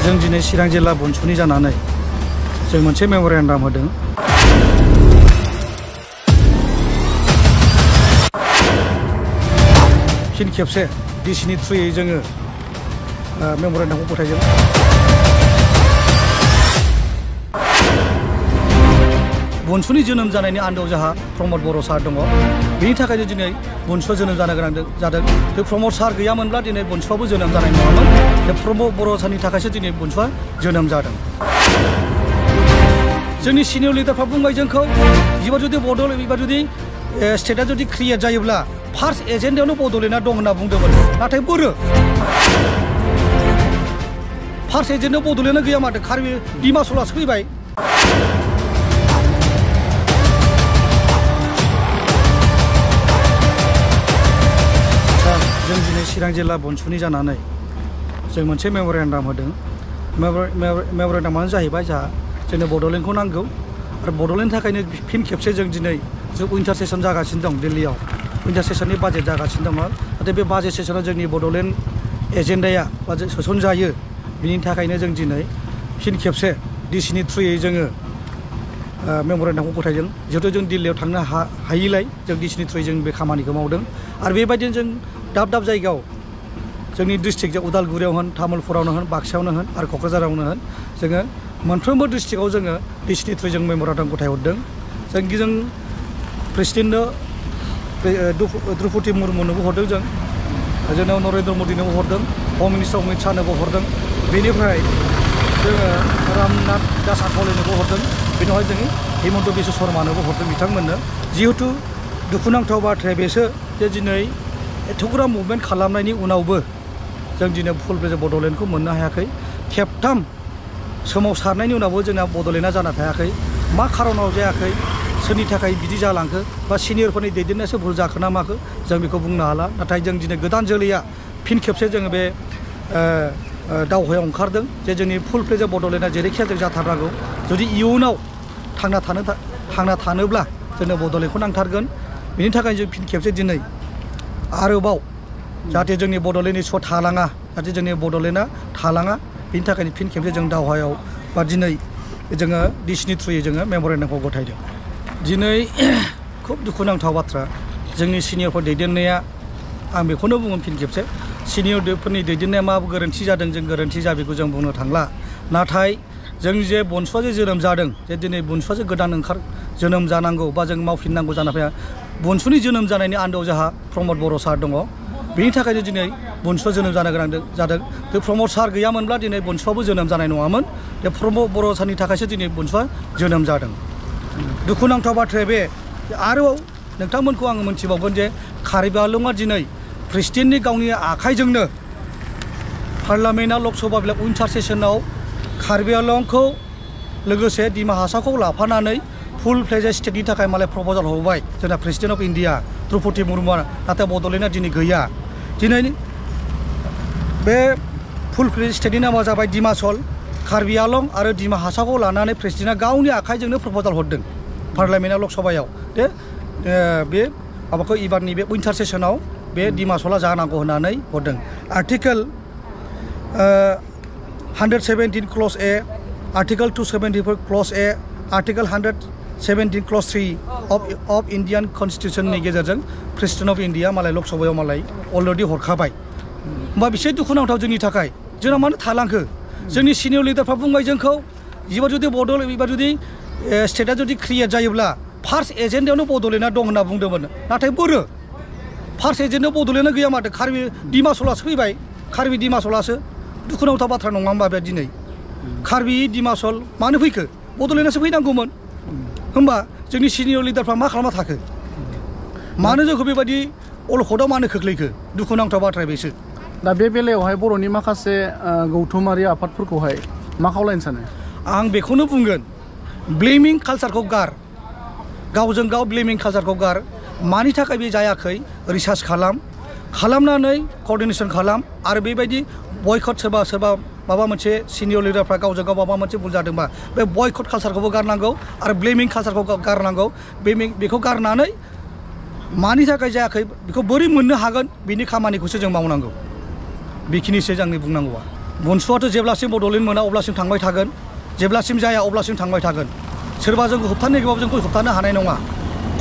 जों दिनै चिरां जिल्ला बनसुनि जानानै जों मोनसे मेम'रेन्डाम होदों। फिन खेबसे डिसिनि थ्रुयै जोङो मेम'रेन्डामखौ गथायदों। बनसुनि जोनोम जानायनि आन्दोआव जोंहा प्रमद बर' सार दङ। बेनि थाखायनो दिनै बनसुआ जोनोम जानो गोनां जादों। बे प्रमद सार गैयामोनब्ला दिनै बनसुआबो जोनोम जानाय नङामोन। बे प्रमद बर' सारनि थाखायसो दिनै बनसुआ जोनोम जादों। जोंनि सिनियर लिडारफ्रा बुंबाय जोंखौ एबार जुदि एबार जुदि स्टेटआ जुदि क्रिएट जायोब्ला फार्स्ट एजेन्डायावनो बड'लेण्डआ दं होनना बुंदोंमोन। नाथाय बोरो फार्स्ट एजेन्डायाव बड'लेण्डआ गैया माथो कार्बि डिमासुलासो फैबाय। जों दिनै चिरां जिल्ला बनसुनि जानानै जों मोनसे मेम'रेन्डाम होदों। मेम'रेन्डामानो जाहैबाय जोंहा जोंनो बड'लेण्डखौ नांगौ आरो बड'लेण्डनि थाखायनो फिन खेबसे जों दिनै उइन्टार सेसन जागासिनो दं दिल्लीयाव। उइन्टार सेसननि बाजेट जागासिनो दङ। नाथाय बे बाजेट सेसनाव जोंनि बड'लेण्ड एजेन्डाया सोसनजायो। बिनि थाखायनो जों दिनै फिन खेबसे डिसिनि थ्रुयै जोङो मेम'रेन्डामखौ गथायदों। जिहेतु जों दिल्लीयाव थांनो हायिलाय जों डिसिनि थ्रुयै जों बे खामानिखौ मावदों। आरो बेबायदिनो जों दाब दाब जायगायाव जोंनि डिस्ट्रिक्ट उदालगुरियाव होन, तामुलपुरावनो होन, बाक्सायावनो होन आरो क'क्राझारावनो होन जोङो मोनफ्रोमबो डिस्ट्रिक्टआव जोङो डिसिनि थ्रुयै जों मेम'रेन्डाम गथायहरदों। जों प्रेसिडेन्टनो द्रौपदी मुर्मुनोबो हरदों। जोंनाव नरेन्द्र मदिनोबो हरदों, हम मिनिस्टार अमित शाहनोबो हरदों। बेनिफ्राय जोङो रामनाथ दास आठवलेनोबो हरदों। बेनिफ्राय जों हिमन्त बिश्व शर्मानोबो हरदों बिथांमोननो। जिहेतु दुखुनांथाव बाथ्राया बेसो जे दिनै एथ'ग्राब मुभमेन्ट खालामनायनि उनावबो जों दिनै फुल फ्लेजेड बड'लेण्डखौ मोननो हायाखै। खेबथाम सोमावसारनायनि उनावबो जोंना बड'लेण्डआ जाना थायाखै। मा खारनाव जायाखै, सोरनि थाखाय बिदि जालांखो बा सिनियरफोरनि दैदेननायासो भुल जाखो ना माखो जों बेखौ बुंनो हाला। नाथाय जों दिनै गोदान जोलैया फिन खेबसे जोङो बे दावहायाव ओंखारदों जे जोंनि फुल फ्लेजेड बड'लेण्डआ जेरैखिया जों जाथारनांगौ। जुदि इयुनाव थांना थानोब्ला जोंनो बड'लेण्डखौ नांथारगोन। बेनि थाखाय जों फिन खेबसे दिनै आरोबाव जाहाथे जोंनि बड'लेण्डनि स' थालाङा, जाहाथे जोंनि बड'लेण्डआ थालाङा, बिनि थाखायनो फिन खेबसे जों दावहायाव बा दिनै जोङो डिसिनि थ्रुयै जोङो मेम'रेन्डामखौ गथायदों। दिनै खुब दुखुनांथाव बाथ्रा जोंनि सिनियरफोर दैदेननाया, आं बेखौनो बुङो फिन खेबसे सिनियरफोरनि दैदेननाया मा गोरोन्थि जादों जों गोरोन्थि जाबेखौ जों बुंनो थांला। नाथाय जों जे बनसुआ जे जोनोम जादों, जे दिनै बनसुआ जे गोदान जोनोम जानांगौ बा जों मावफिननांगौ जाना फैया। बनसुनि जोनोम जानायनि आन्दोआव जोंहा प्रमद बर' सार दङ। बेनि थाखायनो दिनै बनसुआ जोनोम जानो गोनां जादों। बे प्रमद सार गैयामोनब्ला दिनै बनसुआबो जोनोम जानाय नङामोन। बे प्रमद बर' सारनि थाखायसो दिनै बनसुआ जोनोम जादों। दुखुनांथाव बाथ्राया बे आरोबाव नोंथांमोनखौ आङो मोनथिबावगोन जे कार्बि आंलंआ दिनै प्रेसिडेन्टनि गावनि आखाइजोंनो पार्लामेन्टआ लकसभा उइन्टार सेसनाव कार्बि आंलंखौ लोगोसे डिमा हासावखौ लाफानानै फुल फ्लेजेड स्टेटनि थाखाय मालाय प्रप'जाल हरबाय जोंना प्रेसिडेन्ट अफ इन्डिया द्रौपदी मुर्मुआ। नाथाय बड'लेण्डआ दिनै गैया। दिनै बे फुल फ्लेजेड स्टेटनि नामा जाबाय डिमासल। कार्बि आंलं आरो डिमा हासावखौ लानानै प्रेसिडेन्टआ गावनि आखाइजोंनो प्रप'जाल हरदों पार्लामेन्टआ लकसभायाव दे बे माबाखौ एबारनि बे उइन्टार सेसनाव बे डिमासला जानांगौ होननानै हरदों। Article 117 clause A, article 274 clause A, article 117 clause 3 of Indian कनस्टिटिउसननि गेजेरजों प्रेसिडेन्ट अफ इन्डिया मालाय लकसभायाव मालाय अलरेडि हरखाबाय। होमबा बेसे दुखुनांथाव जोंनि थाखाय। जोंना मानो थालांखो? जोंनि सिनियर लिडारफ्रा बुंबाय जोंखौ एबार जुदि स्टेटआ जुदि क्रिएट जायोब्ला फार्स्ट एजेन्डायावनो बड'लेण्डआ दं होनना बुंदोंमोन। नाथाय बोरो फार्स्ट एजेन्डायाव बड'लेण्डआ गैया माथो कार्बि डिमासुलासो फैबाय। कार्बि डिमासुलासो दुखुनांथाव बाथ्रा नङा होमबा बे दिनै? कार्बि डिमासल मानो फैखो? बड'लेण्डआसो फैनांगौमोन। होमबा जोंनि सिनियर लिडारफ्रा मा खालामना थाखो? मानो जोंखौ बेबायदि अलखदाव मानो खोख्लैखो? दुखुनांथाव बाथ्राया बेसो। दा बे बेलायावहाय बर'नि माखासे गौथुमारि आफादफोरखौहाय मा खावलायनो सानो? आं बेखौनो बुंगोन, ब्लेमिं कालचारखौ गार, गावजों गाव ब्लेमिं कालचारखौ गार। मानि थाखाय बे जायाखै रिसार्च खालामनानै क'र्डिनेसन खालाम। आरो बेबायदि बयकट सोरबा माबा मोनसे सिनियर लिडारफ्रा गावजों गाव माबा मोनसे भुल जादोंबा बे बयकट कालचारखौबो गारनांगौ आरो ब्लेमिं कालचारखौ गारनांगौ। बेखौ गारनानै मानि थाखाय जायाखै बेखौ बोरै मोननो हागोन बिनि खामानिखौसो जों मावनांगौ। बेखिनिसो आंनि बुंनांगौआ। बुनसुआथ' जेब्लासिम बड'लेण्ड मोना अब्लासिम थांबाय थागोन जेब्लासिम जाया अब्लासिम थांबाय थागोन सोरबा जोंखौ होबथानो नागिरबाबो जोंखौ होबथानो हानाय नङा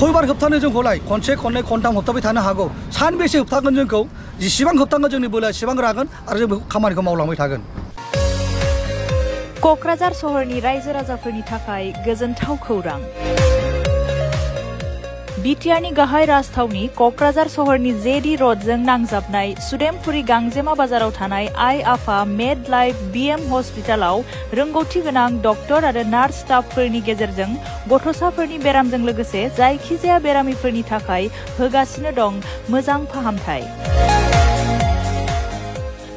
खयबार होबथानो जोंखौलाय खनसे खननै खनथाम होबथाबाय थानो हागौ सानबेसे होबथागोन जोंखौ जेसेबां होबथागोन जोंनि बोलोआ एसेबां रागोन आरो जों खामानिखौ मावलांबाय थागोन क'क्राझार सहरनि रायजो राजाफोरनि थाखाय गोजोनथाव खौरां बिटिआरनि गाहाय राजथावनि क'क्राझार सहरनि जेडी र'डजों नांजाबनाय सुदेमपुरी गांजेमा बाजाराव थानाय आइ आफा मेड लाइफ बिएम हस्पिटालाव रोंगौथि गोनां डक्टर आरो नार्स स्टाफफोरनि गेजेरजों गथ'साफोरनि बेरामजों लोगोसे जायखिजाया बेरामिफोरनि थाखाय होगासिनो दं मोजां फाहामथाय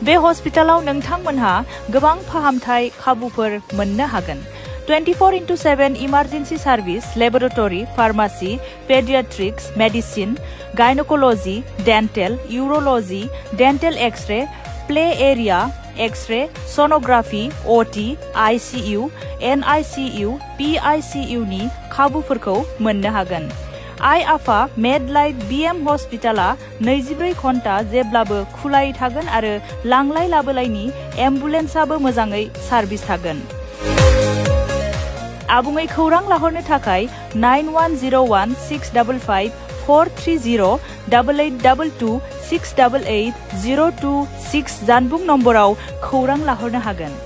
बे हस्पिटालाव नोंथांमोनहा गोबां फाहामथाय खाबुफोर मोननो हागोन 24/7 emergency service laboratory pharmacy paediatrics medicine gynaecology dental urology dental x-ray play area x-ray sonography OT ICU NICU PICU नि खाबुफोरखौ मोननो हागोन आइ आफा मेड लाइफ बिएम हस्पिटाला 24 घन्टा जेब्लाबो खुलायै थागोन आरो लांलाय लाबोलायनि एम्बुलेन्सआबो मोजाङै सार्भिस थागोन आबुङै खौरां लाहरनो थाखाय 9101 655 430 8822 688 026 जानबुं नम्बराव खौरां लाहरनो हागोन